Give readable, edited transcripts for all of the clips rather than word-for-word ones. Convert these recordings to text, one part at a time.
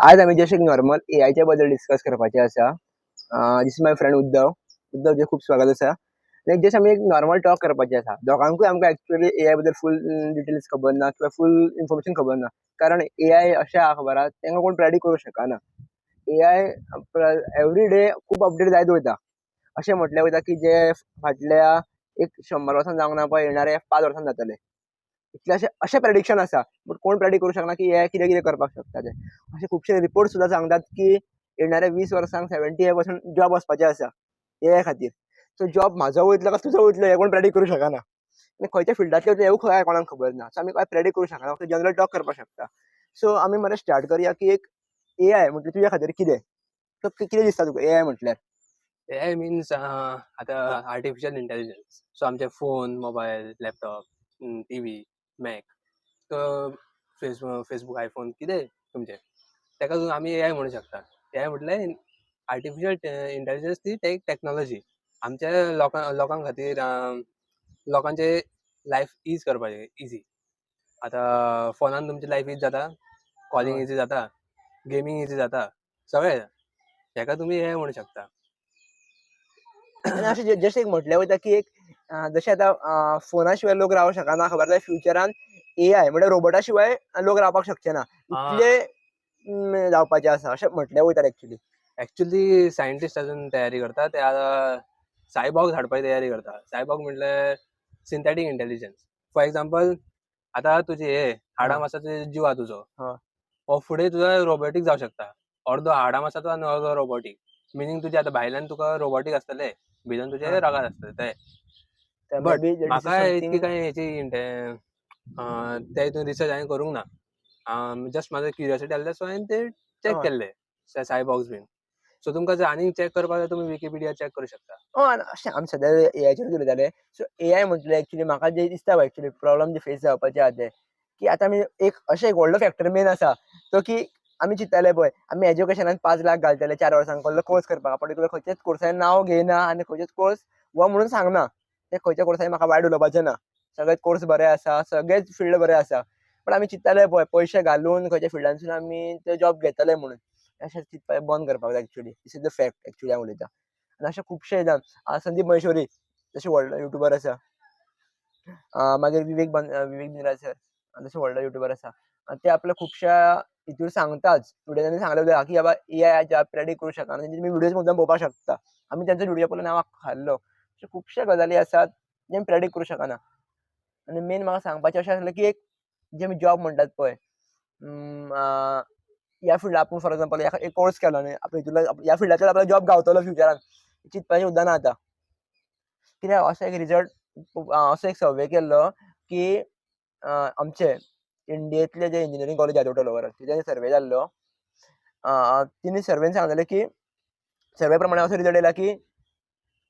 आज आमी जस्ट एक नॉर्मल एआयच्या बद्दल डिस्कस करपाचे आसा. This is my friend Uddhav. Uddhav, तुजें खूब स्वागत आसा. आनी जस्ट आमी एक नॉर्मल टॉक करपाचे आसा. दोगांकूय आमकां एक्चुअली एआय बद्दल फूल डिटेल्स खबर ना किंवा फूल इन्फॉर्मेशन खबर ना, कारण एआय अशें आहा, खबर आहा, तांकां कोण प्रेडिक्ट करूंक शकना. एआय एवरी डे खूब अपडेट जायत वयता. अशें म्हटलें वयता की जे फाटल्या एक 100 वर्सां जावंक ना पळय, येणाऱ्या 5 वर्सां जातले इतलें, अशें अशें प्रेडिक्शन आसा. बट कोण प्रेडिक्ट करूंक शकना की एआय कितें कितें करपाक शकता तें. अशे खुबशे रिपोर्ट सुद्दां सांगतात की येणाऱ्या 20 वर्सांक 75% जॉब वचपाचे आसा एआय खातीर. सो जॉब म्हाजो वयतलो काय तुजो वयतलो हें कोण प्रेडिक्ट करूंक शकना आनी खंयच्या फिल्डांतले वयतले हेंवूय खंय कोणाक खबर ना. सो आमी काय प्रेडिक्ट करूंक शकना, फक्त जनरल टॉक करपाक शकता. सो आमी मरे स्टार्ट करया की एक एआय म्हटल्यार तुज्या खातीर कितें? कितें दिसता तुका एआय म्हटल्यार? एआय मिन्स आतां आर्टिफिशियल इंटेलिजन्स. सो आमचे phone, mobile, laptop, TV, Mac, Facebook, iPhone, कितें तुमचें, ताका लागून आमी एआय म्हणू शकता. एआय म्हटल्यार आर्टिफिशियल इंटेलिजन्स. ती एक टॅक्नोलॉजी आमच्या लोकां खातीर, लोकांचे लायफ is करपाचें, इजी. आतां फोनान तुमची लायफ is जाता, कॉलिंग इजी जाता, गेमींग इजी जाता, सगळें. हेका तुमी एआय म्हणू शकता. आनी अशें जशें एक म्हटलें वयता की एक जशें आतां फोना शिवाय लोक रावंक शकना, खबर आसा, फ्युचरान एआय म्हळ्यार रोबोटा शिवाय लोक रावपाक शकचे ना इतले जावपाचें आसा, अशें म्हटलें वयता एक्चुली. एक्चुअली सायंटिस्ट अजून तयारी करता. ते आतां सायबॉग हाडपाची तयारी करता. सायबॉग म्हटल्यार सिंथेटीक इंटेलिजन्स. फॉर एग्जाम्पल, आतां तुजी हे हाडां मासाचो जीव आहा तुजो, हो फुडें तुजो रोबोटीक जावं शकता. अर्दो हाडां मासाचो आनी अर्दो रोबोटीक. मिनींग तुजें आतां भायल्यान तुका रोबोटीक आसतले, भितर तुजे रगात आसतले ते. बट म्हाका इतकी कांय हेची त्या हितून रिसर्च हांवें करूंक ना. जस्ट म्हाजो क्युरियोसिटी आसलें, सो हांवें ते चॅक केल्ले सायबॉग्स बीन. सो तुमकां जर आनीक चॅक करपाक जाय, तुमी विकिपिडिया चॅक करूं शकता. हय, अशें आमी सद्या एआयचेर उलयताले. सो एआय म्हटल्यार एक्चुली म्हाका जें दिसता, एक्चुली प्रॉब्लम जे फेस जावपाचे आहा ते की आतां आमी एक अशें एक व्हडलो फॅक्टर मेन आसा तो की आमी चिंत्ताले पळय, आमी एज्युकेशनान 5 लाख घालतले 4 वर्सांक कसलो कोर्स करपाक. पर्टिकुलर खंयच्याच कोर्साचें नांव घेयना आनी खंयचेच कोर्स हो म्हणून सांगना. ते खंयच्या कोर्साचें म्हाका वायट उलोवपाचें ना. सगळेच कोर्स बरे आसा, सगळेच फिल्ड बरे आसा. पण आमी चिंत्ताले पळय, पयशे घालून खंयच्या फिल्डांसून आमी ते जॉब घेतले म्हणून, अशें चिंतपाचें बंद करपाक जाय actually. This is the fact actually हांव उलयतां. आनी अशे खुबशे जाण, संदीप महेश्वरी जशे व्हडलो युट्यूबर आसा, मागीर विवेक बिंद्रा सर जशे व्हडलो युट्यूबर आसा, ते आपल्या खुबश्या हितूर सांगताच. फुडें तांणी सांगलें की बाबा एआय जॉब प्रेडिक्ट करूं शकना. तेंचे तुमी व्हिडियोज मुद्दाम पळोवपाक शकता. आमी तेंचो व्हिडियो पळोवन हांव हारलो. अशे खुबशे गजाली आसात जे आमी प्रेडिक्ट करूं शकना. आनी मेन म्हाका सांगपाचें अशें आसलें की एक जे आमी जॉब म्हणटात पळय, ह्या फिल्डार आपूण फॉर एग्जाम्पल एक कोर्स केलो न्ही, आपल्या हितूंतल्यान ह्या फिल्डांतल्यान आपल्याक जॉब गावतलो फ्युचरान चिंतपाचें सुद्दां ना आतां. कित्याक असो एक रिजल्ट, असो एक सर्वे केल्लो की आमचे इंडियेंतले जे इंजिनियरींग कॉलेज आहा टोटल ओवरऑल, तेजे सर्वे जाल्लो. तिणी सर्वेन सांगलेलें की सर्वे प्रमाणे असो रिजल्ट येयला की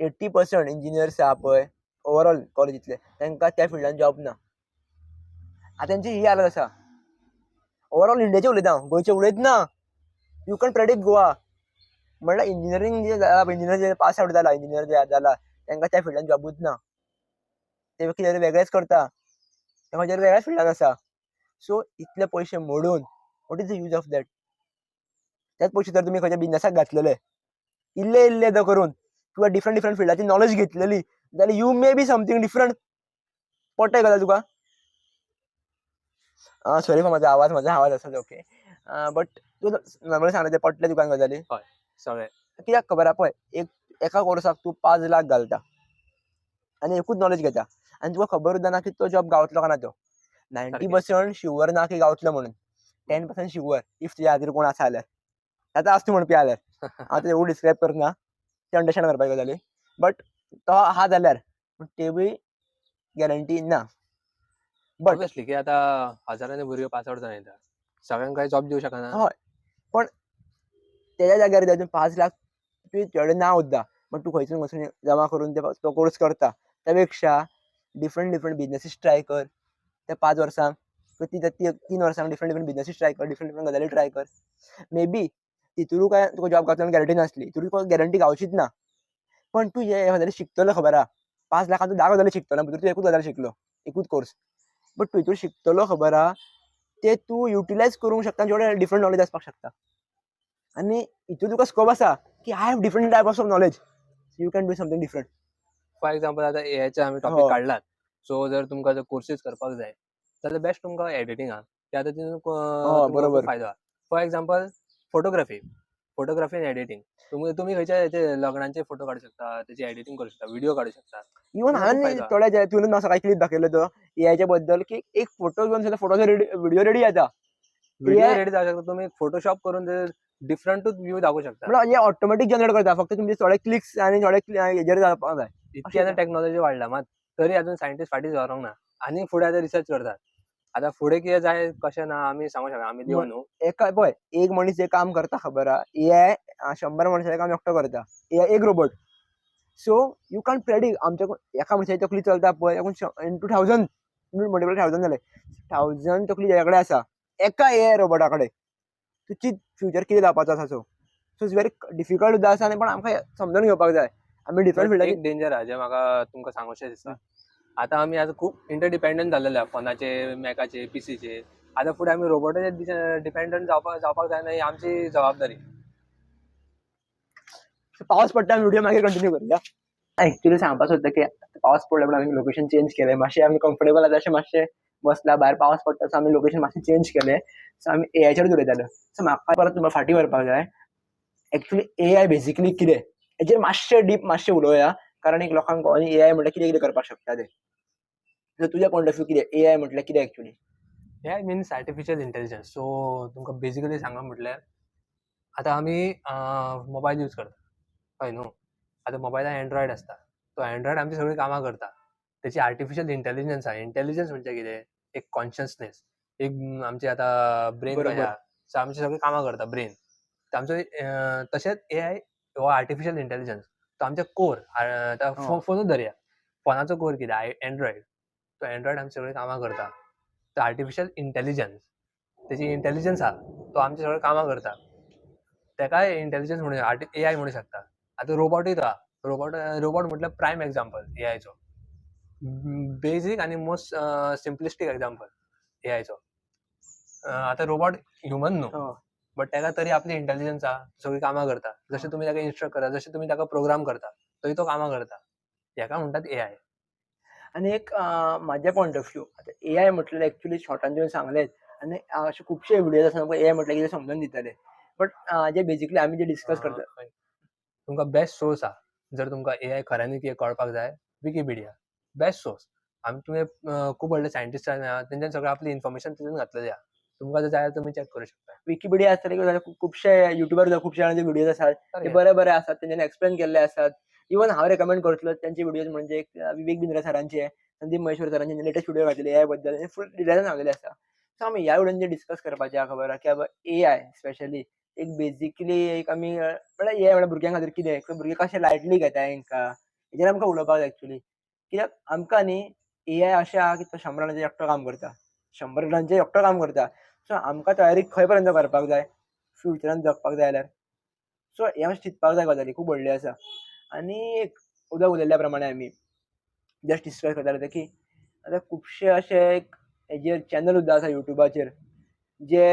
80% इंजिनियर्स आहा पळय ओवरऑल कॉलेजींतले, तांकां त्या फिल्डान जॉब ना. आतां तेंची ही हालत आसा. ओवरऑल इंडियाचे उलयता हांव, गोंयचे उलयत ना. You can predict Goa. म्हणल्यार इंजिनियरींग जे जाला, इंजिनियर जे पास आवट जाला, इंजिनियर जे जाला, तांकां त्या फिल्डान जॉबूच ना. ते कितें तरी वेगळेंच करता, ते खंयच्या तरी वेगळ्याच फिल्डान आसा. सो इतले पयशे मोडून what is the use of that? तेच पयशे जर तुमी खंयच्या बिजनसाक घातलेले, इल्ले इल्ले जर करून किंवा डिफरंट डिफरंट फिल्डाची नॉलेज घेतलेली जाल्यार you may be something different. पडटा गजाल तुका? सॉरी फॉर म्हजो आवाज, म्हजो आवाज आसा ओके, बट तूं नॉर्मली सांगलें तें पटलें तुका गजाली? हय, सगळें. कित्याक खबर आहा पळय, एक एका कोर्साक तूं 5 लाख घालता आनी एकूच नॉलेज घेता आनी तुका खबर सुद्दां ना की तो जॉब गावतलो काय ना. तो 90 पर्संट शुअर ना की गावतलो म्हणून. 10% शुअर if तुज्या खातीर कोण आसा जाल्यार. आतां आस तूं म्हणपी जाल्यार हांव तें डिस्क्रायब करना, ते अंडरस्टँड करपाक गजाली. बट तो आहा जाल्यार, पूण तेवूय गॅरंटी ना. बट ऑब्वियसली की आतां हजारांनी भुरगे पास आवट जावन येता, सगळ्यांक काय जॉब दिवं शकना. हय, पण तेज्या जाग्यार जर 5 लाख तुवें तुजे ना सुद्दां, बट तूं खंयसून खंयसून जमा करून ते तो कोर्स करता, त्या पेक्षा डिफरंट डिफरंट बिजनसीस ट्राय कर त्या 5 वर्सांक, 3 वर्सांक डिफरंट डिफरंट बिजनसीस ट्राय कर, डिफरंट डिफरंट गजाली ट्राय कर. मे बी तितून काय तुका जॉब गावतलो गॅरंटी नासली, तितून तुका गॅरंटी गावचीच ना. पण तूं हे गजाली शिकतलो, खबर आहा, 5 लाखान तूं 10 गजाली शिकतलो. भितर तूं एकूच गजाल शिकलो, एकूच कोर्स, बट तूं हितून शिकतलो, खबर आहा, ते तूं युटिलायज करूंक शकता. जेवढे डिफरंट नॉलेज आसपाक शकता. आनी हितून तुका स्कोप आसा की I have different type of knowledge, you can do something different. For example आतां एआयचे आमी टॉपीक काडलात, सो जर तुमकां जर कोर्सीस करपाक जाय जाल्यार बेस्ट तुमकां एडिटींग आहा, ते आतां तितून तुमकां खूब फायदो आहा. फॉर एग्जाम्पल फोटोग्राफी, फोटोग्राफी आनी एडिटींग, तुमी खंयच्या हेचे लग्नाचे फोटो काडूं शकता, तेची एडिटींग करूं शकता, व्हिडियो काडूं शकता. इवन खूब हांवें फायदो आहा. थोड्या जे तुवें म्हाका सकाळी क्लिप दाखयलो तो एआयच्या बद्दल की एक फोटो घेवन सुद्दां फोटोचो रेडी व्हिडियो रेडी जाता. व्हिडिओ AI ready जावं शकता, तुमी फोटोशॉप करून ते डिफरंटूच व्यू दाखोवंक शकता. म्हणल्यार हे ऑटोमॅटीक जनरेट करता, फक्त तुमचे थोडे क्लिक्स आनी थोडे हेजेर जावपाक जाय. इतकी आतां टॅक्नॉलॉजी वाडला, मात तरी अजून सायंटिस्ट फाटीं सरोंक ना, आनी फुडें आतां रिसर्च करतात. आतां फुडें कितें जाय कशें ना आमी सांगूंक शकना, आमी देव न्हू. एका पळय एक मनीस जें काम करता खबर आहा, एआय 100 मनशाचें काम एकटो करता, एआय एक robot. So you can't predict. आमच्या एका मनशाची तकली चलता पळय इंटू 1000 मल्टिपल 1000 जाले, 1000 तकली तेज्या कडेन आसा एका एआय रोबोटा कडेन. तुजी फ्युचर कितें जावपाचो आसा. So so it's very difficult सुद्दां आसा आनी पण आमकां समजून घेवपाक जाय आमी डिफरंट फिल्डाची. एक डेंजर आहा जें म्हाका तुमकां सांगूशें दिसता, आतां आमी आतां खूब इंटरडिपेंडंट जाल्लेले आहा फोनाचे, मॅकाचे, पीसीचे. आतां फुडें आमी रोबोटाचेर डिपेंडंट जावपाक जायना, ही आमची जबाबदारी. पावस पडटा, व्हिडिओ मागीर कंटिन्यू करूया. एक्चुअली सांगपाक सोदता की पावस पडलो म्हणून आमी लोकेशन चेंज केलें, मातशें आमी कम्फर्टेबल आतां अशें मातशें बसला, भायर पावस पडटा, सो आमी लोकेशन मातशें चेंज केलें. सो आमी एआयचेरूच उलयताले. सो म्हाका परत तुमकां फाटीं व्हरपाक जाय. एक्चुअली एआय बेसिकली कितें हेजेर मातशें डीप मातशें उलोवया, कारण एक लोकांक कळोन एआय म्हटल्यार कितें कितें करपाक शकता तें. सो तुज्या पॉयंट ऑफ व्यू कितें एआय म्हटल्यार कितें actually? AI means artificial intelligence. So तुमकां बेजिकली सांगप म्हटल्यार आतां आमी मोबायल यूज करता, हय न्हू? आतां मोबायलान एन्ड्रॉयड आसता, तो एन्ड्रॉयड आमची सगळीं कामां करता, तेची आर्टिफिशियल इंटेलिजन्स आहा. इंटेलिजन्स म्हणजे कितें? एक कॉन्शियसनेस, एक आमची आतां ब्रेन कशें आहा, सो आमची सगळीं कामां करता ब्रेन आमचो. तशेंच एआय हो आर्टिफिशियल इंटेलिजन्स, तो आमच्या कोर आतां फोनूच धरया, फोनाचो कोर कितें? एन्ड्रॉयड. तो एन्ड्रॉयड आमची सगळीं कामां करता. तो आर्टिफिशियल इंटेलिजन्स, तेजी इंटेलिजन्स आहा, तो आमची सगळीं कामां करता, तेकाय इंटेलिजन्स म्हणू एआय म्हणू शकता. आतां रोबोटूय आहा, रोबोट रोबोट म्हटल्यार प्रायम एग्जाम्पल एआयचो, बेजीक आनी मोस्ट सिम्पलिस्टीक एग्जाम्पल एआयचो. आतां रोबोट ह्युमन न्हू, बट तेका तरी आपली इंटेलिजन्स आहा, सगळीं कामां करता, जशें तुमी ताका इन्स्ट्रक्ट करता, जशें तुमी ताका प्रोग्राम करता, तरी तो कामां करता, हेका म्हणटात एआय. आनी एक म्हाज्या पॉयंट ऑफ व्यू आतां एआय म्हटल्यार एक्चुअली शॉर्टान तुवें सांगलेंच, आनी अशे खुबशे व्हिडियोज आसा एआय म्हटल्यार कितें समजून दितले, बट जे बेजिकली आमी जे डिस्कस करता. तुमकां बेस्ट सोर्स आहा जर तुमकां एआय खऱ्यांनी कितें कळपाक जाय, विकिपिडिया बेस्ट सोर्स. आमी तुवें खूब व्हडले सायंटिस्ट आहा, तेंच्यानी सगळें आपली इन्फॉर्मेशन तितून घातलेली आहा, तुमकां जर जाय जाल्यार तुमी चॅक करूं शकता. विकिपिडिया आसतलें किंवा खुबशे युट्यूबार खुबशे जाणांचे व्हिडियोज आसात ते बरे बरे आसात, तेंच्यांनी एक्सप्लेन केल्ले आसात. इवन हांव रेकमेंड करतलो तेंचे व्हिडियोज म्हणजे एक विवेक बिंद्रा सरांचे, संदीप महेश्वर सरांचे लेटेस्ट व्हिडिओ घातलेले एआय बद्दल, फूल डिटेलान सांगलेले आसा. सो आमी ह्या व्हिडियोन डिस्कस करपाचें आहा खबर आहा की बाबा एआय स्पेशली एक बेजिकली एक आमी म्हळ्यार एआय म्हळ्यार भुरग्यां खातीर कितें, भुरगे कशे लायटली घेता हेंकां, हेजेर आमकां उलोवपाक जाय एक्चुअली. कित्याक आमकां न्ही एआय अशें आहा की तो 100 जाणांचेर एकटो काम करता, 100 जाणांचेर एकटो काम करता. सो आमकां तयारी खंय पर्यंत करपाक जाय फ्युचरान जगपाक जाय जाल्यार. सो हें मातशें चिंतपाक जाय, गजाली खूब व्हडल्यो आसा. आनी एक उदक उलयल्ल्या प्रमाणे आमी जस्ट डिस्कस करताले की आतां खुबशे अशे एक हेजेर चॅनल सुद्दां आसा युट्यूबाचेर, जे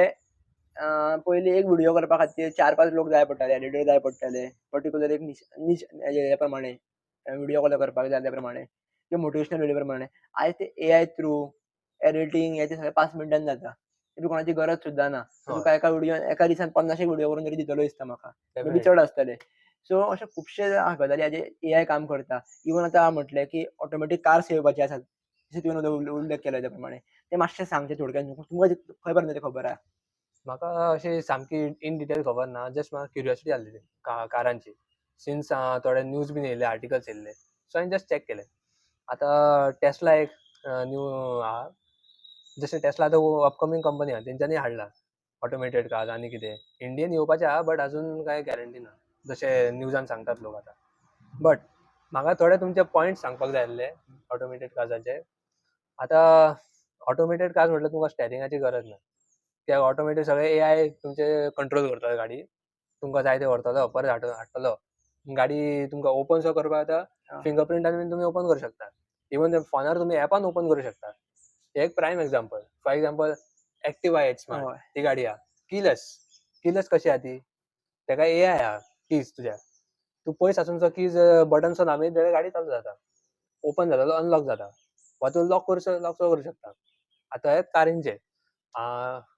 पयलीं एक व्हिडियो करपा खातीर 4-5 लोक जाय पडटाले, एडिटर जाय पडटाले, पर्टिकुलर एक निश हेज्या प्रमाणे व्हिडियो कॉल करपाक जाय त्या प्रमाणे किंवा मोटिवेशनल व्हिडियो प्रमाणे. आयज ते एआय थ्रू एडिटींग हें तें सगळें 5 मिनटान जाता, तुका कोणाची गरज सुद्दां ना. तुका एका व्हिडियोन एका दिसान 50 व्हिडियो करून तरी दितलो दिसता म्हाका, मे बी चड आसतले. सो अशे खुबशे गजाली हाजेर एआय काम करता. इवन आतां म्हटलें की ऑटोमॅटीक कार्स येवपाचे आसात, जशें तुवें उल्लेख केलो त्या प्रमाणे, ते मातशें सांगचें थोडक्यान, तुमकां खंय पर्यंत तें खबर आहा? म्हाका अशी सामकी इन डिटेल खबर ना, जस्ट म्हाका क्युरियोसिटी जाल्ली कारांची, सिन्स थोडे न्यूज बीन येयल्ले, आर्टिकल्स येयल्ले, सो हांवें जस्ट चॅक केलें. आतां टेस्ला एक न्यू आहा, जशें टेस्ला आतां अपकमींग कंपनी आहा, तेंच्यांनी हाडला ऑटोमेटेड कार आनी कितें, इंडियन येवपाचें आहा, बट अजून कांय गॅरंटी ना जशें न्यूजान सांगतात लोक आतां. बट म्हाका थोडे तुमचे पॉयंट्स सांगपाक जाय आसले ऑटोमेटेड कार्साचे. आतां ऑटोमेटेड कार्स म्हटल्यार तुमकां स्टेरिंगाची गरज ना, कित्याक ऑटोमेटीक सगळें एआय तुमचे कंट्रोल करतलो गाडी, तुमकां जाय ते व्हरतलो, परत हाडटलो गाडी, तुमकां ओपन सुद्दां करपाक जाता, फिंगरप्रिंटान बीन तुमी ओपन करूं शकता, इवन फोनार तुमी एपान ओपन करूं शकता. एक prime example, for example Activa H smart ती गाडी आहा, किलस, किलस कशी आहा ती, तेका एआय आहा कीज तुज्या, तूं पयस आसून जो कीज बटन सो दामीत जाल्यार गाडी चालू जाता, ओपन जाता, अनलॉक जाता, वा तूं लॉक करूं लॉक करूं शकता. आतां हें कारींचें.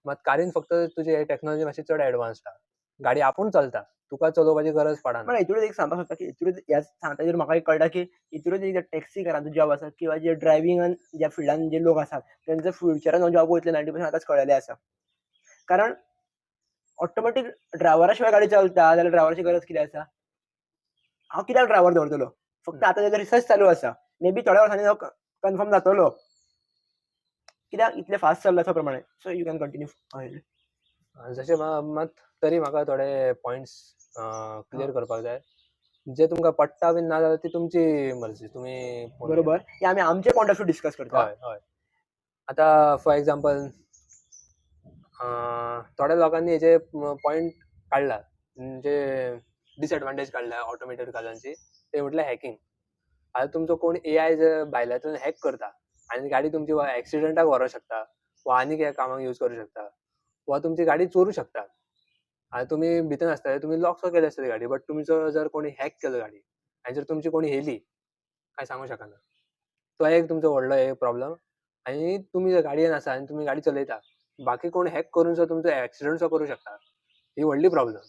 मात कारीन फक्त तुजी टॅक्नोलॉजी मातशी चड एडवान्स्ड आहा, गाडी आपूण चलता, तुका चलोवपाची गरज पडना. पण हितूनच एक सांगपाक सोदता की हितूनच ह्या सांगता तेजेर म्हाका एक कळटा की हितूनच एक टॅक्सी करांचो जॉब आसा किंवा जे ड्रायव्हिंगान ज्या फिल्डान जे लोक आसात तेंचो फ्युचरान जॉब वयतले 90% आतांच कळ्ळेलें आसा. कारण ऑटोमॅटीक ड्रायव्हरा शिवाय गाडी चलता जाल्यार ड्रायव्हराची गरज कितें आसा? हांव कित्याक ड्रायव्हर दवरतलो? फक्त आतां तेजो रिसर्च चालू आसा, मे बी थोड्या वर्सांनी तो कन्फर्म जातलो, कित्याक इतलें फास्ट चल्ला त्या प्रमाणे. So you can continue. जशें मात तरी म्हाका थोडे पॉयंट्स क्लियर करपाक जाय, जे तुमकां पडटा बीन ना जाल्यार ती तुमची मर्जी, तुमी पळोवन बरोबर, हे आमी आमचे पॉयंट ऑफ व्यू डिस्कस करता. हय हय. आतां फॉर एग्जाम्पल, थोड्या लोकांनी हेजे पॉयंट काडला, म्हणजे डिसएडवांटेज काडल्या ऑटोमेटेड कार्सांची, ते म्हटल्यार हॅकिंग. आतां तुमचो कोण एआय जर भायल्यांतल्यान हॅक करता आनी गाडी तुमची एक्सिडंटाक व्हरूंक शकता वा आनी कितें कामाक यूज करूंक शकता वा तुमची गाडी चोरूंक शकता. आतां तुमी भितर आसतले, तुमी लॉक सो केली आसतली गाडी, बट तुमचो जर कोणी हॅक केलो गाडी आनी जर तुमची कोणी हेली, कांय सांगूंक शकना. तो एक तुमचो व्हडलो एक प्रॉब्लम. आनी तुमी जर गाडयेन आसा आनी तुमी गाडी चलयता, बाकी कोण हॅक करून सुद्दां तुमचो एक्सिडंट सुद्दां करूंक शकता, ही व्हडली प्रॉब्लम.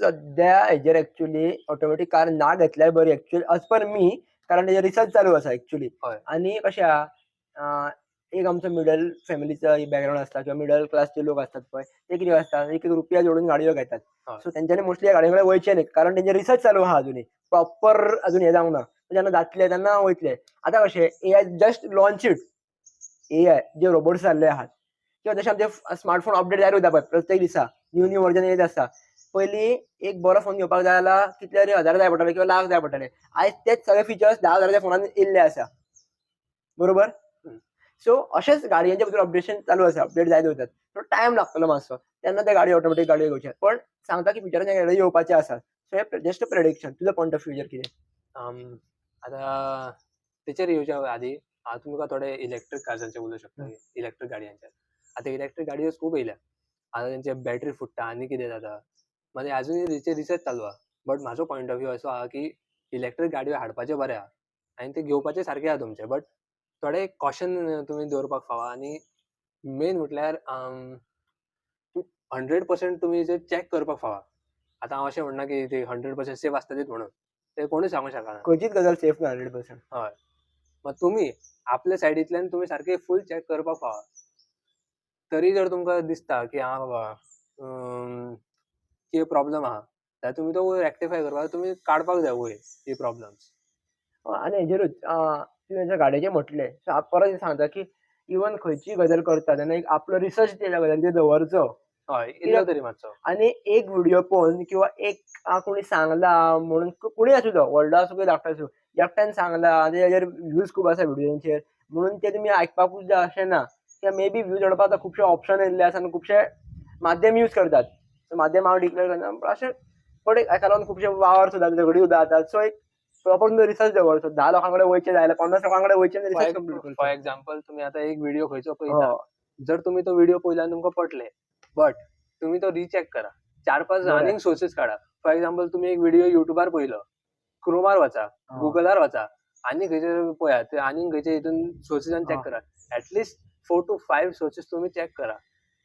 सद्या हेजेर एक्चुली ऑटोमॅटीक कार ना घेतल्यार बरी एक्चुअली एज पर मी, कारण तेजेर रिसर्च चालू आसा एक्चुअली. आनी कशें आहा, एक आमचो मिडल फॅमिलीचो बॅकग्रावंड आसता किंवा मिडल क्लासचे लोक आसतात पळय, ते कितें आसता, एक एक रुपया जोडून गाडयो घेतात. सो तेंच्यांनी मोस्टली ह्या गाडये कडेन वयचें न्ही, कारण तेंचे रिसर्च चालू आहा, अजुनूय प्रॉपर अजून हें जावंक ना. जेन्ना जातलें तेन्ना वयतले. आतां कशें एआय जस्ट लॉन्चड, एआय जे रोबोट्स जाल्ले आहात किंवा जशे आमचे स्मार्टफोन अपडेट जायत वयता पळय, प्रत्येक दिसा न्यू न्यू वर्जन येत आसता. पयलीं एक बरो फोन घेवपाक जाय जाल्यार कितले तरी हजार जाय पडटाले किंवा लाख जाय पडटाले. आयज तेच सगळे फिचर्स 10,000च्या फोनान येयल्ले आसा, बरोबर? सो अशेंच गाडयांचे भितर अपडेशन चालू आसा, अपडेट जायत वयतात. सो टायम लागतलो मातसो तेन्ना ते गाडी ऑटोमॅटीक गाडयो घेवचे. पण सांगता की फ्युचरान गाडयो येवपाचे आसात. सो हे जस्ट प्रेडिक्शन. तुजो पॉयंट ऑफ व्यू कितें? आतां तेचेर येवच्या आदी हांव तुमकां थोडे इलेक्ट्रीक कार्सांचे उलोवंक शकता, इलेक्ट्रीक गाडयांचे. आतां इलेक्ट्रीक गाडयो खूब येयल्या, आतां तेंचे बॅटरी फुट्टा आनी कितें जाता, मागीर आजुनूय तेचेर रिसर्च चालू आहा. बट म्हाजो पॉयंट ऑफ व्यू असो आहा की इलेक्ट्रीक गाडयो हाडपाचें बरें आहा आनी ते घेवपाचें सारकें आहा तुमचें, बट थोडे कॉशन तुमी दवरपाक फावा. आनी मेन म्हटल्यार 100% तुमी जे चॅक करपाक फावा. आतां हांव अशें म्हणना की ती 100% सेफ आसतलीच म्हणून, ते कोणूय सांगूंक शकना. खंयचीच गजाल सेफ ना 100%. हय, मात तुमी आपल्या सायडींतल्यान तुमी सारके फूल चॅक करपाक फावा. तरी जर तुमकां दिसता की आं बाबा कितें प्रॉब्लम आहा जाल्यार तुमी तो रेक्टिफाय करपाक तुमी काडपाक जाय वयर ती प्रॉब्लम्स. आनी हेजेरूच तुवें गाडयेचें म्हटलें, सो हांव परत सांगता की इवन खंयचीय गजाल करता तेन्ना एक आपलो रिसर्च त्या गजालीचेर दवरचो. हय, इल्लो तरी मातसो. आनी एक व्हिडियो पळोवन किंवा एक कोणी सांगला म्हणून, कोणूय आसूं, तो व्हडलो आसूं किंवा धाकटो आसूं, एकट्यान सांगला आनी तेजेर व्यूज खूब आसा व्हिडियोंचेर म्हणून ते तुमी आयकपाकूच जाय अशें ना. कित्याक मे बी व्यूज जोडपाक आतां खुबशे ऑप्शन येयल्ले आसा आनी खुबशे माध्यम यूज करतात. सो माध्यम हांव डिक्लेर करना, पूण अशें पण हेका लागून खुबशे वावर सुद्दां झगडी सुद्दां जातात. सो एक प्रॉपर तुमचो रिसर्च दवरचो, 10 लोकां कडेन वयचें जाय जाल्यार 50 लोकां कडेन वयचें, रिसर्च कंप्लीट फॉर करचो. एग्जाम्पल, तुमी आतां एक व्हिडियो खंयचो पळयता, जर तुमी तो व्हिडियो पळयलो आनी तुमकां पटलें, बट तुमी तो रिचॅक करा, 4-5 आनीक सोर्सीस काडा. फॉर एग्जाम्पल, तुमी एक व्हिडियो युट्यूबार पळयलो, क्रोमार वचा, गुगलार वचा, आनी खंयचे पळयात, आनीक खंयचे हितून सोर्सीसान चॅक करा. एटलिस्ट 4 टू 5 सोर्सीस तुमी चॅक करा.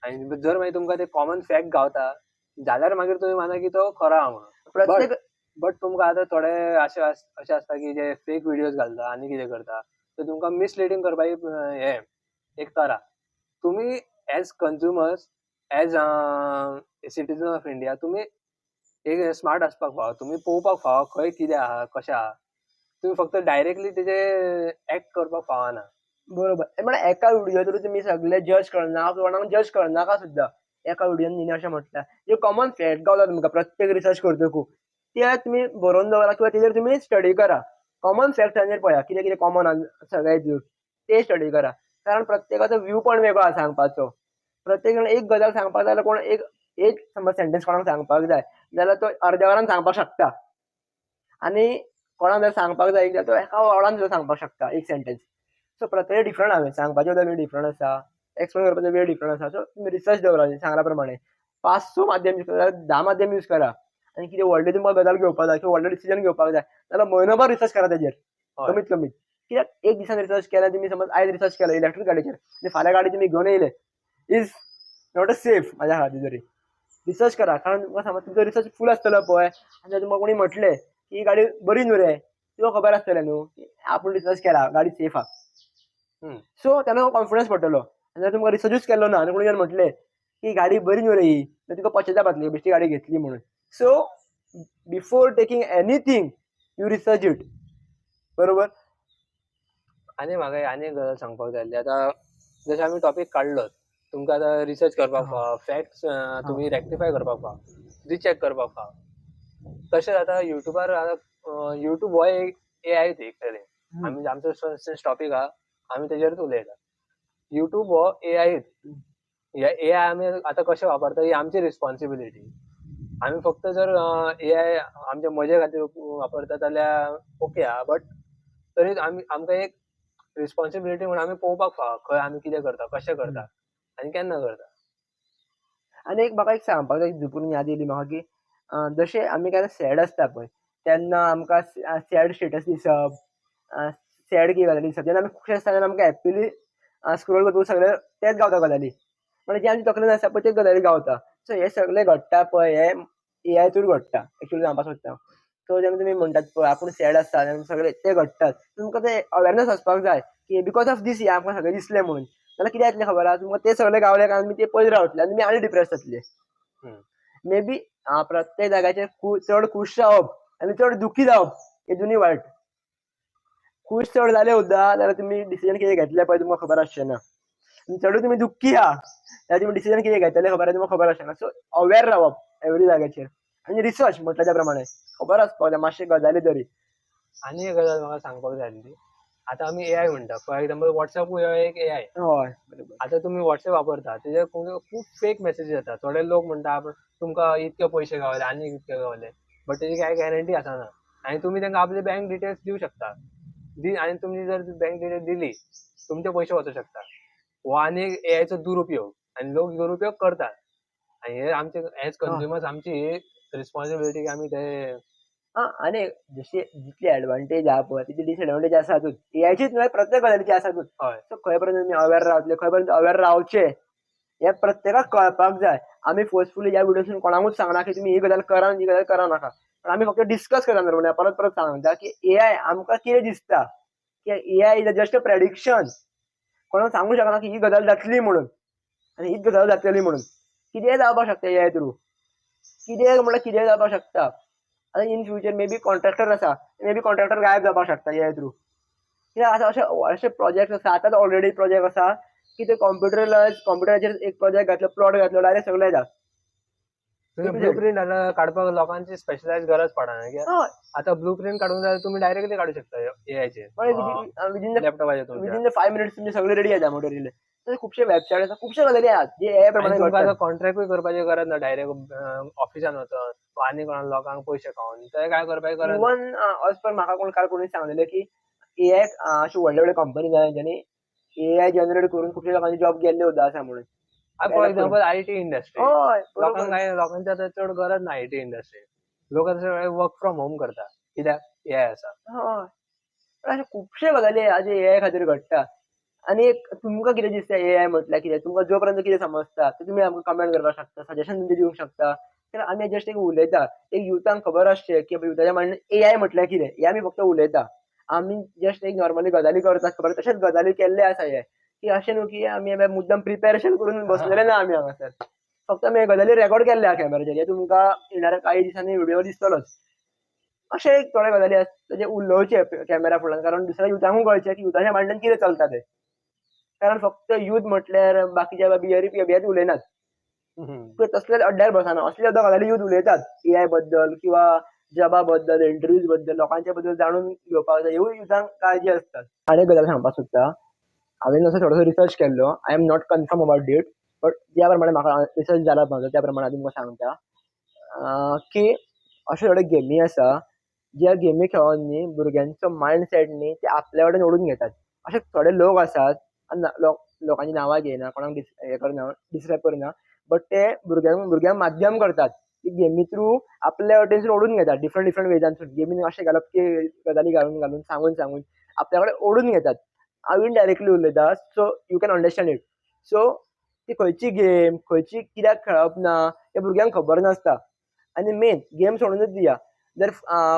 आनी जर मागीर तुमकां ते कॉमन फॅक्ट गावता जाल्यार मागीर तुमी माना की तो खरो आहा म्हणून. प्रत्येक बट तुमकां आतां थोडे अशे अशें आसता की जे फेक व्हिडियोज घालता आनी कितें करता, ते तुमकां मिसलिडींग करपाची हें एक तरा. तुमी as consumers, as citizen of India, तुमी एक स्मार्ट आसपाक फावो. तुमी पळोवपाक फावो खंय कितें आहा, कशें आहा. तुमी फक्त डायरेक्टली तेजे एक्ट करपाक फावना. बरोबर. म्हळ्यार एका व्हिडियो तुमी सगळे जज करना, कोणाक जज करनाका सुद्दां. एका व्हिडियोन तिणें अशें म्हटलां, जे कॉमन फॅक्ट गावता तुमकां प्रत्येक रिसर्च करतकू, ते तुमी बरोवन दवरा किंवा तेजेर तुमी स्टडी करा. कॉमन फॅक्टांचेर पळया कितें कितें कॉमन आसा सगळ्या हितून, ते स्टडी करा. कारण प्रत्येकाचो व्यू पण वेगळो आसा सांगपाचो. प्रत्येक जाण एक गजाल सांगपाक जाय जाल्यार कोण एक एक समज सेंटेन्स कोणाक सांगपाक जाय जाल्यार तो अर्द्या वरान सांगपाक शकता, आनी कोणाक जर सांगपाक जाय जाल्यार तो एका वरान सुद्दां सांगपाक शकता एक सेंटेन्स. सो प्रत्येक डिफरंट आहा, सांगपाचो वेळ डिफरंट आसा, एक्सप्लेन करपाचो वेळ डिफरंट आसा. सो तुमी रिसर्च दवरा, सांगला प्रमाणे 5-6 माध्यम यूज करा, 10 माध्यम यूज करा. आनी कितें व्हडलें तुमकां गजाल घेवपाक जाय किंवा व्हडलें डिसिजन घेवपाक जाय जाल्यार म्हयनोभर रिसर्च करा तेजेर. कमीत कमी. कित्याक एक दिसान रिसर्च केला तुमी, समज आयज रिसर्च केलो इलेक्ट्रीक गाडयेचेर आनी फाल्यां गाडी तुमी घेवन येयले, is not a safe. म्हाज्या खातीर तरी रिसर्च करा, कारण तुमकां समज तुमचो रिसर्च फूल आसतलो पळय, आनी जर तुमकां कोणी म्हटलें की ही गाडी बरी न्हू रे, तुका खबर आसतलें न्हू की आपूण रिसर्च केला, गाडी सेफ आहा. सो तेन्ना कॉन्फिडन्स पडटलो. आनी जर तुमकां रिसर्चूच केल्लो ना आनी कोणी जर म्हटलें की गाडी बरी न्हू रे ही, जाल्यार तुका पश्चाताप जातली बेश्टी गाडी घेतली म्हणून. So before taking anything you research it, बरोबर? आनी म्हाका आनी एक गजाल सांगपाक जाय आसली. आतां जशें आमी टॉपीक काडलो, तुमकां आतां रिसर्च करपाक फाव, फॅक्ट्स तुमी रेक्टिफाय करपाक फाव, रिचॅक करपाक फाव. तशेंच आतां युट्यूबार, आतां युट्यूब हो एक ए आयच एक तरेन. आमी आमचो टॉपीक आहा, आमी तेजेरूच उलयता. युट्यूब हो ए आयच. हे ए I आमी आतां कशें वापरता ही आमची रिस्पॉन्सिबिलिटी. आमी फक्त जर ए I आमच्या मजे खातीर वापरता जाल्यार ओके आहा, बट तरी आमी आमकां एक रिस्पॉन्सिबिलिटी म्हणून आमी पळोवपाक फाव खंय आमी कितें करता, कशें करता आनी केन्ना करता. आनी एक म्हाका एक सांगपाक जाय, झुपून याद येयली म्हाका की जशें आमी केन्ना सॅड आसता पळय तेन्ना आमकां सॅड स्टेटस दिसप, सॅड कितें गजाली दिसप. जेन्ना आमी खूश आसता तेन्ना आमकां हॅप्पिली स्क्रोल करतकूच सगळें तेंच गावता गजाली, म्हणजे जे आमच्या तकलेन आसता पळय तेच गजाली गावता. सो हे सगळें घडटा पळय, हे ए I through घडटा एक्चुअली सांगपाक सोदता. सो जेन्ना तुमी म्हणटात पळय आपूण सॅड आसता तेन्ना सगळें तें घडटात, तुमकां तें अवेरनस आसपाक जाय की because of these हें आमकां सगळें दिसलें म्हणून. जाल्यार कितें जातलें खबर आहा, तुमकां तें सगळें गावलें काय तुमी तें पळयत रावतले आनी तुमी आनी डिप्रेस जातले. मे बी प्रत्येक जाग्याचेर चड खूश रावप आनी चड दुखी जावप हे दोनूय वायट. खूश चड जाले सुद्दां जाल्यार तुमी डिसिजन कितें घेतले पळय तुमकां खबर आसचें ना, आनी चडूय तुमी दुख्खी आहा जाल्यार तुमी डिसिजन कितें घेतले खबर आहा तुमकां खबर आसचें ना. सो अवेर रावप एवरी जाग्याचेर आनी रिसर्च म्हटल्या त्या प्रमाणे खबर आसपाक जाय मातशें गजाली तरी. आनी एक गजाल म्हाका सांगपाक जाय आसली. आतां आमी ए I म्हणटा, फॉर एग्जाम्पल वॉट्सएपूय हो एक ए I. हय बरोबर. आतां तुमी वॉट्सएप वापरता, तेजेर खूब फेक मॅसेजीस येता. थोडे लोक म्हणटा आपण तुमकां इतके पयशे गावले आनी इतके गावले, बट तेजी कांय गॅरंटी आसना आनी तुमी तांकां आपली बँक डिटेल्स दिवं शकता दी, आनी तुमी जर बँक डिटेल्स दिली तुमचे पयशे वचूं शकता. हो आनी एक ए आयचो दुरुपयोग आनी लोक दुरुपयोग करतात आनी हे आमचे एज कंज्युमर्स आमची ही रिस्पॉन्सिबिलिटी की आमी ते आनी जशी जितली एडवांटेज आहा पळय तितली डिसएडवांटेज आसातूच ए आयचीच न्हय, प्रत्येक गजालीची आसातूच. सो खंय पर्यंत तुमी अवेर रावतले, खंय पर्यंत अवेर रावचे हें प्रत्येकाक कळपाक जाय. आमी फोर्सफुली ह्या व्हिडियोसून कोणाकूच सांगना की तुमी ही गजाल करा आनी ही गजाल करा नाका, पण आमी फक्त डिस्कस करता नॉर्मली. परत परत सांगता की ए I आमकां कितें दिसता की A I is a just a prediction. कोणाक सांगू शकना की ही गजाल जातली म्हणून आनी हीच गजाल जातली म्हणून. कितेंय जावपाक शकता ए I through, कितेंय म्हणल्यार कितेंय जावपाक शकता. आतां in future may be contractor आसा, मे बी कॉन्ट्रॅक्टर गायब जावपाक शकता ए I through. कित्याक आतां अशे अशे प्रोजेक्ट आसा, आतांच ऑलरेडी प्रोजेक्ट आसा की ते कॉम्प्युटराचेर एक प्रोजेक्ट घातलो, प्लॉट घातलो, डायरेक्ट सगळें येता. ब्लू प्रिंट आतां काडपाक लोकांची स्पेशलायज गरज पडना कित्याक आतां ब्लू प्रिंट काडूंक जाय तुमी डायरेक्टली काडूं शकता ए आयचेर, विदीन the लॅपटॉपाचेर तुमच्या. विदीन the 5 minutes तुमचे सगळे रेडी जाता मटेरियल. तशे खुबशे वेबसायट आसा, खुबशे गजाली आहात जे ए I प्रमाणे तुमकां घडटात. आतां कॉन्ट्रॅक्टूय करपाची गरज ना, डायरेक्ट ऑफिसान वचोन वा आनी कोणा लोकांक पयशे खावन ते काय करपाची गरज ना. इवन अज पर म्हाका कोण काल कोणी सांगलेलें की ए I अश्यो व्हडले व्हडले कंपनी जाय तेंच्यांनी ए I generate करून खुबशे लोकांचे जॉब गेल्ले सुद्दां आसा म्हणून. For example I T industry, हय लोकांक बरोबर. काय लोकांची आतां चड गरज ना I T industry. लोक आतां सगळे वर्क फ्रॉम होम करता कित्याक ए I आसा. हय, पण अशे खुबशे गजाली आहा जे ए I खातीर घडटा. आनी एक तुमकां कितें दिसता ए I म्हटल्यार कितें, तुमकां जो पर्यंत कितें समजता तें तुमी आमकां कमेंट करपाक शकता, सजेशन तुमचें दिवंक शकता. कित्याक आमी जस्ट एक उलयता, एक युथांक खबर आसचें की युथाच्या मायंडान ए I म्हटल्यार कितें हें आमी फक्त उलयता. आमी जस्ट एक नॉर्मली गजाली करतात खबर, तशेंच गजाली केल्ले आसा हे की अशें न्हू की आमी मुद्दम प्रिपेरेशन करून बसलेले ना. आमी हांगासर फक्त आमी गजाली रेकॉर्ड केल्ले आहा कॅमेराचेर, हे तुमकां येणाऱ्या काही दिसांनी व्हिडिओ दिसतलोच. अशें एक थोडे गजाली आसता जे उलोवचे कॅमेरा फुड्यान, कारण दुसऱ्या युथांकूय कळचें की युथाच्या मायंडान कितें चलता तें. कारण फक्त यूथ म्हटल्यार बाकीचे बियरी बियेत उलयनात, तसलेच अड्ड्यार बसना, असले सुद्दां गजाली यूथ उलयतात ए I बद्दल किंवा जॉबा बद्दल, इंटरव्यूज बद्दल, लोकांच्या बद्दल जाणून घेवपाक जाय, ह्यूय युथांक काळजी आसता. आनी एक गजाल सांगपाक सोदता, हांवें असो थोडोसो रिसर्च केल्लो, I am not confirm about it, but ज्या प्रमाणे म्हाका रिसर्च जाला म्हाजो त्या प्रमाणे हांव तुमकां सांगता की अश्यो थोड्यो गेमी आसा ज्या गेमी खेळोन न्ही भुरग्यांचो मायंड सेट न्ही ते आपल्या कडेन ओडून घेतात. अशे थोडे लोक आसात, लोकांची नांवां घेयना, कोणाक हें करना, डिस्क्रायब करना, बट ते भुरग्यांक भुरग्यांक माध्यम करतात. ती गेमी थ्रू आपलें अटेन्शन ओडून घेतात डिफरंट डिफरंट वेजांसून. गेमीन अशें घालप की गजाली घालून घालून सांगून सांगून आपल्या कडेन ओडून घेतात. हांव इनडायरेक्टली उलयता, so you can understand it. So ती खंयची गेम खंयची कित्याक खेळप ना हें भुरग्यांक खबर नासता. आनी मेन गेम सोडूनच दिया, जर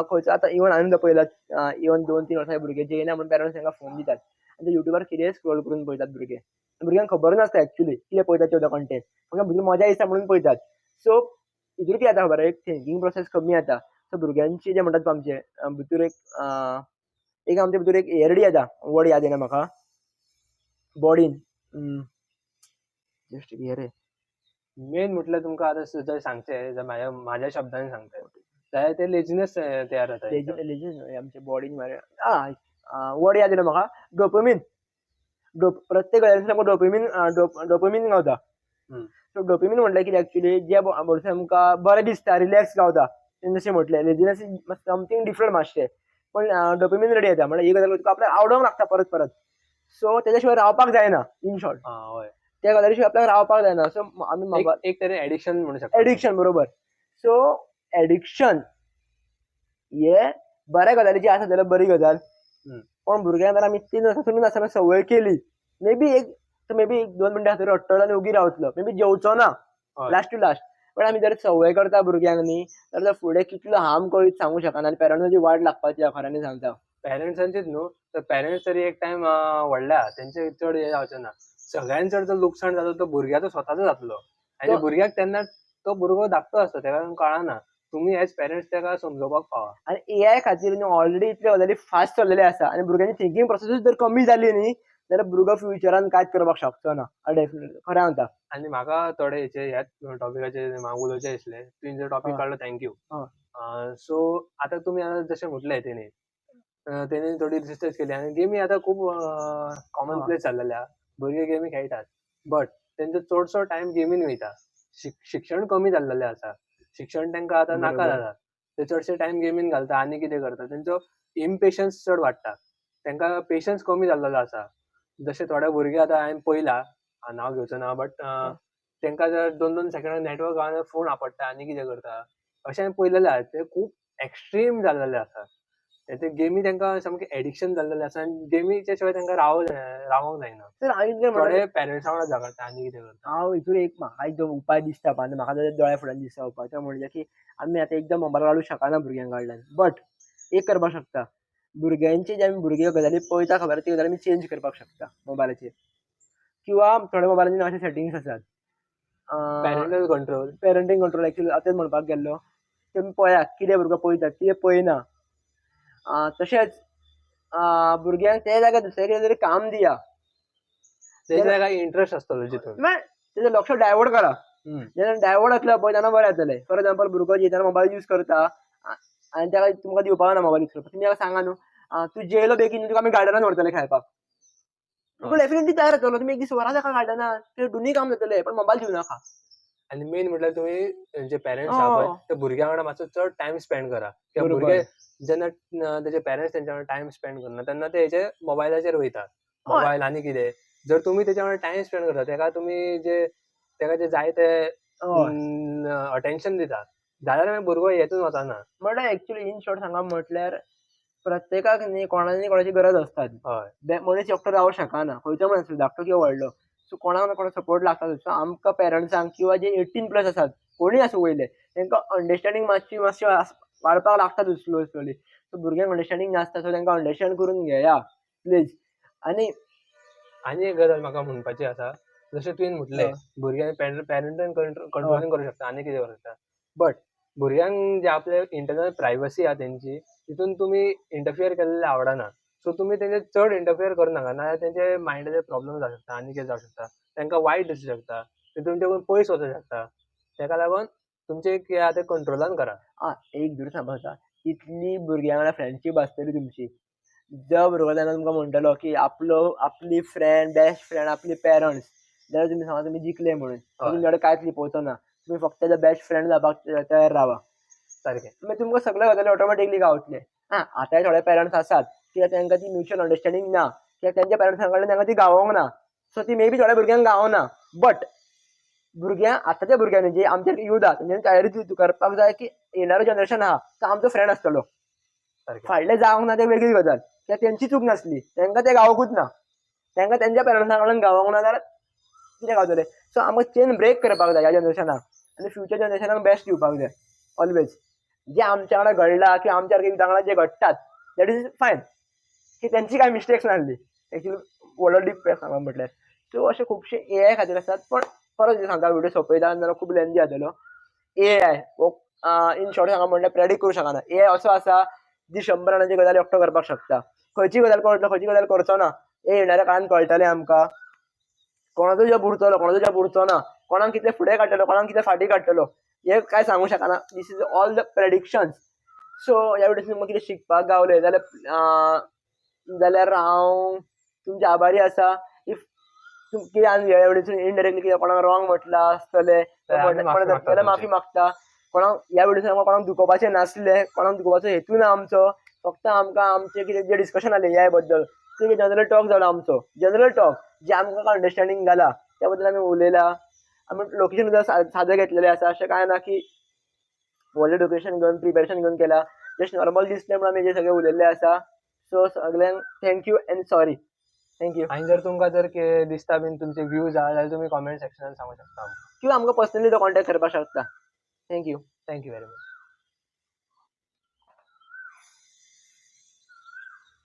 खंयचो आतां इवन हांवें सुद्दां पळयलां, इवन 2-3 वर्सां भुरगे जेयना म्हणून पेरंट्स तांकां फोन दितात आनी ते युट्यूबार कितेंय स्क्रोल करून पळयतात भुरगे. भुरग्यांक खबर नासता एक्चुली कितें पळयतात ते कंटेंट, फक्त भुरगीं मजा दिसता म्हणून पळयतात. सो हितून कितें जाता खबर, एक थिंकींग प्रोसेस कमी जाता. सो भुरग्यांची जें म्हणटात पळय आमचें भितर एक एक आमचे भितर एक एरडी येता, वर्ड याद येना म्हाका, बॉडीन जस्ट हे रे. मेन म्हटल्यार तुमकां आतां जर सांगचें, जर म्हाज्या शब्दांनी सांगता जाल्यार ते लेजिनस तयार जाता. लेजिनस आमच्या बॉडीन मरे, आं वर्ड याद येना म्हाका, डोपोमीन. प्रत्येक गजालीन आमकां डोपोमीन डोपोमीन गावता. सो डोपोमीन म्हटल्यार कितें एक्चुली, जे बोडसे आमकां बरें दिसता, रिलॅक्स गावता. जशें म्हटलें लेजिनस समथींग डिफरंट मातशें, पण डोपोमीन रेडी येता, म्हणल्यार ही गजाल तुका आपल्याक आवडोंक लागता परत परत. सो तेच्या शिवाय रावपाक जायना, इन शॉर्ट. हय. त्या गजाली शिवाय आपल्याक रावपाक जायना. सो आमी एक तरेन एडिक्शन म्हणू शकता. एडिक्शन, बरोबर. सो एडिक्शन हे बऱ्या गजालीची आसा जाल्यार बरी गजाल, पण भुरग्यांक जर आमी 3 वर्सां नासतना संवय केली, मे बी एक मे बी 2 मिनटां खातीर रडटलो आनी ओगी रावतलो, मे बी जेवचो ना लास्ट टू लास्ट. पण आमी जर संवय करता भुरग्यांक न्ही, तर फुडें कितलो हार्म करीत सांगू शकना आनी पेरंट्सांची वाट लागपाची खऱ्यांनी सांगता. पेरंट्सांचीच न्हू, तर पेरंट्स तरी एक टायम व्हडल्या तेंचे चड हें जावचें ना. सगळ्यान चड जो लुकसाण जाता तो भुरग्याचो स्वताचो जातलो. आनी भुरग्याक तेन्ना तो भुरगो धाकटो आसता, तेका कळना. तुमी एज पेरंट्स तेका समजोवपाक फावा. आनी एआय खातीर न्हू ऑलरेडी इतले गजाली फास्ट चल्लेले आसा आनी भुरग्यांची थिंकींग प्रोसेसूच जर कमी जाली न्ही जाल्यार भुरगो फ्युचरान कांयच करपाक शकचो ना. डेफिनेटली खरें सांगता. आनी म्हाका थोडे हेचे ह्याच टॉपिकाचेर म्हाका उलोवचें आसलें, तुवें जो टॉपीक काडलो thank you. सो आतां तुमी आतां जशें म्हटलें तेणी तेणी थोडी रिसर्च केली आनी गेमी आतां खूब कॉमन प्लेस जाल्लेले आहा. भुरगे गेमी खेळटात, बट तेंचो चडसो टायम गेमीन वयता. शिक्षण कमी जाल्लेलें आसा, शिक्षण तांकां आतां नाका जाला, ते चडशे टायम गेमीन घालता आनी कितें करता. तेंचो इम्पेशन्स चड वाडटा, तांकां पेशन्स कमी जाल्लेलो आसा. जशे थोडे भुरगे आतां हांवें पळयला, नांव घेवचो ना, बट तांकां जर 2-2 सेकंडाक नेटवर्क गावना फोन आपडटा आनी कितें करता, अशें हांवें पळयलेलें आहा. ते खूब एक्स्ट्रीम जाल्लेले आसा. ते गेमी तांकां सामकें एडिक्शन जाल्लेलें आसा आनी गेमीच्या शिवाय तांकां रावोंक जायना. थोडे पेरंट्सा वांगडा झगडटा आनी कितें करता. हांव हितून एक म्हाका एक उपाय दिसता, आनी म्हाका जाल्यार दोळ्या फुड्यान दिसता उपाय, तो म्हणजे की आमी आतां एकदम मोबायल काडूंक शकना भुरग्यां कडल्यान, बट एक करपाक शकता, भुरग्यांचे जे आमी भुरगे गजाली पळयता खबर, ती गजाली आमी चेंज करपाक शकता मोबायलाचेर, किंवा थोड्या मोबायलाचेर अशे सेटिंग्स आसात, पॅरेंटल कंट्रोल. पॅरेंटींग कंट्रोल एक्चुअली आतांच म्हणपाक गेल्लो, तुमी पळयात कितें भुरगो पळयतात, कितें पळयना. तशेंच भुरग्यांक ते जाग्यार दुसरें कितें तरी काम दिया, तेजे ताका इंट्रस्ट आसतलो जितून, तेजें लक्ष डायवर्ट करा. जेन्ना डायवर्ट जातलो पळय तेन्ना बरें जातलें. फॉर एग्जाम्पल भुरगो जेयतना मोबायल यूज करता आनी ताका तुमकां दिवपाक ना मोबायल यूज करपाक, तुमी ताका सांगा न्हू, तूं जेयलो बेगीन तुका आमी गार्डनान व्हरतले खेळपाक, तुका डेफिनेटली तयार जातलो. तुमी एक दीस व्हरा ताका गार्डनान, ते दोनूय काम जातलें, पण मोबायल दिवं नाका. आनी मेन म्हटल्यार तुमी जे पेरंट्स आहा पळय ते भुरग्यां वांगडा मातसो चड टायम स्पेंड करा. कित्याक भुरगे जेन्ना तेजे पेरंट्स तेंच्या वांगडा टायम स्पेंड करना तेन्ना ते हेजे मोबायलाचेर वयता, मोबायल आनी कितें. जर तुमी तेच्या वांगडा टायम स्पेंड करता, तेका तुमी जे तेका जे जाय ते अटेन्शन दिता जाल्यार मागीर भुरगो हेतून वचना. म्हळ्यार एक्चुअली इन शॉर्ट सांगा म्हटल्यार प्रत्येकाक न्ही कोणा न्ही कोणाची गरज आसता. मनीस एकटो रावंक शकना, खंयचो मनीस आसूं धाकटो किंवा व्हडलो, सो कोणाक ना कोणाक सपोर्ट लागता. सो आमकां पेरंट्सांक किंवा जे 18 प्लस आसात कोणूय आसूं वयले, तांकां अंडरस्टँडींग मातशी मातशी वाडपाक लागता स्लो स्लोली. सो भुरग्यांक अंडरस्टँडींग नासता, सो तांकां अंडरस्टँड करून घेया प्लीज. आनी आनी एक गजाल म्हाका म्हणपाची आसा, जशें तुवें म्हटलें भुरग्यांक पॅरेंटल कंट्रोलिंग करूं शकता आनी कितें करूं शकता, बट भुरग्यांक जे आपले इंटरनल प्रायवसी आहा तेंची तितून तुमी इंटरफियर केल्लें आवडना. सो तुमी तेंचे चड इंटरफियर करूं नाका, नाजाल्यार तेंचे मायंडाचेर प्रॉब्लम जावंक शकता आनी कितें जावंक शकता, तांकां वायट दिसूं शकता, ते तुमचे कडेन पयस वचूंक शकता. तेका लागून तुमचें कितें आहा तें कंट्रोलान करा. एक दुसरें सांगपाक जाता, इतली भुरग्यां वांगडा फ्रेंडशीप आसतली तुमची, जो भुरगो तेन्ना तुमकां म्हणटलो की आपलो आपली फ्रेंड बेस्ट फ्रेंड आपली पेरंट्स, जाल्यार तुमी सांगा तुमी जिखले म्हणून, तुमचे कडेन कांयच लिपोवचो ना, तुमी फक्त तेजो बेस्ट फ्रेंड जावपाक तयार रावा. सारकें. मागीर तुमकां सगळे गजाली ऑटोमॅटिकली गावतले. आं आतांय थोडे पेरंट्स आसात कित्याक तांकां ती म्युच्युअल अंडरस्टँडींग ना, कित्याक तेंच्या पेरंट्सां कडल्यान तांकां ती गावोंक ना, सो ती मे बी थोड्या भुरग्यांक गावना, बट भुरग्यांक, आतांच्या भुरग्यांनी, जे आमच्या युथ आहा, तेंच्यांनी तयारी करपाक जाय की येणारो जनरेशन आहा तो आमचो फ्रेंड आसतलो. सारकें. फाडले जावंक ना ते वेगळी गजाल, कित्याक तेंची चूक नासली, तांकां ते गावकूच ना, तांकां तेंच्या पेरंट्सां कडल्यान गावोंक ना जाल्यार कितें गावतले? सो आमकां चेन ब्रेक करपाक जाय ह्या जनरेशनाक आनी फ्युचर जनरेशनाक बेस्ट दिवपाक जाय ऑलवेज. जे आमच्या वांगडा घडलां किंवा आमच्या सारक्या युथा वांगडा जे घडटात, that is fine, की तेंची कांय मिस्टेक्स नासली एक्चुअली, व्हडलो डीप सांगप म्हटल्यार. सो अशे खुबशे एआय खातीर आसात. पण परत एकदां सांगता, व्हिडिओ सोंपयता नाजाल्यार खूब लेंदी जातलो. एआय हो इन शॉर्ट सांगप म्हणल्यार प्रेडिक्ट करूं शकना. एआय असो आसा जी 100 जाणांची गजाल एकटो करपाक शकता. खंयची गजाल कळटलो, खंयची गजाल करचो ना, हे येणाऱ्या काळान कळटलें आमकां. कोणाचो जॉब उरतलो, कोणाचो जॉब उरचो ना, कोणाक कितले फुडें काडटलो, कोणाक कितले फाटीं काडटलो, हें कांय सांगूंक शकना. This is all the predictions. So ह्या व्हिडियोसून तुमकां कितें शिकपाक गावलें जाल्यार हांव तुमचे आभारी आसा. If कितें आनी ह्या व्हिडियोसून इनडायरेक्टली कितें कोणाक रॉंग म्हटलां आसतलें जाल्यार आमी माफी मागता जाल्यार माफी तुमची. मागता. कोणाक ह्या व्हिडियोसून आमकां कोणाक दुखोवपाचें नासलें, कोणाक दुखोवपाचो हेतू ना आमचो. फक्त आमकां आमचें कितें जें डिस्कशन जालें एआय बद्दल, तें जनरल टॉक जालो आमचो, जनरल टॉक जें आमकां अंडरस्टँडींग जाला त्या बद्दल आमी उलयला. आमी लोकेशन सुद्दां सादें घेतलेलें आसा, अशें कांय ना की व्हडलें लोकेशन घेवन प्रिपेरेशन घेवन केलां. जस्ट नॉर्मल दिसलें म्हणून आमी हें सगळें उलयल्लें आसा. सो सगल्यांक thank you and sorry. Thank you. आनी जर तुमकां जर कितें दिसता बीन तुमचे व्यूज आहा जाल्यार तुमी कॉमेंट सेक्शनान सांगूंक शकता. किंवा आमकां पर्सनली तो कॉन्टेक्ट करपाक शकता. Thank you. Thank you very much.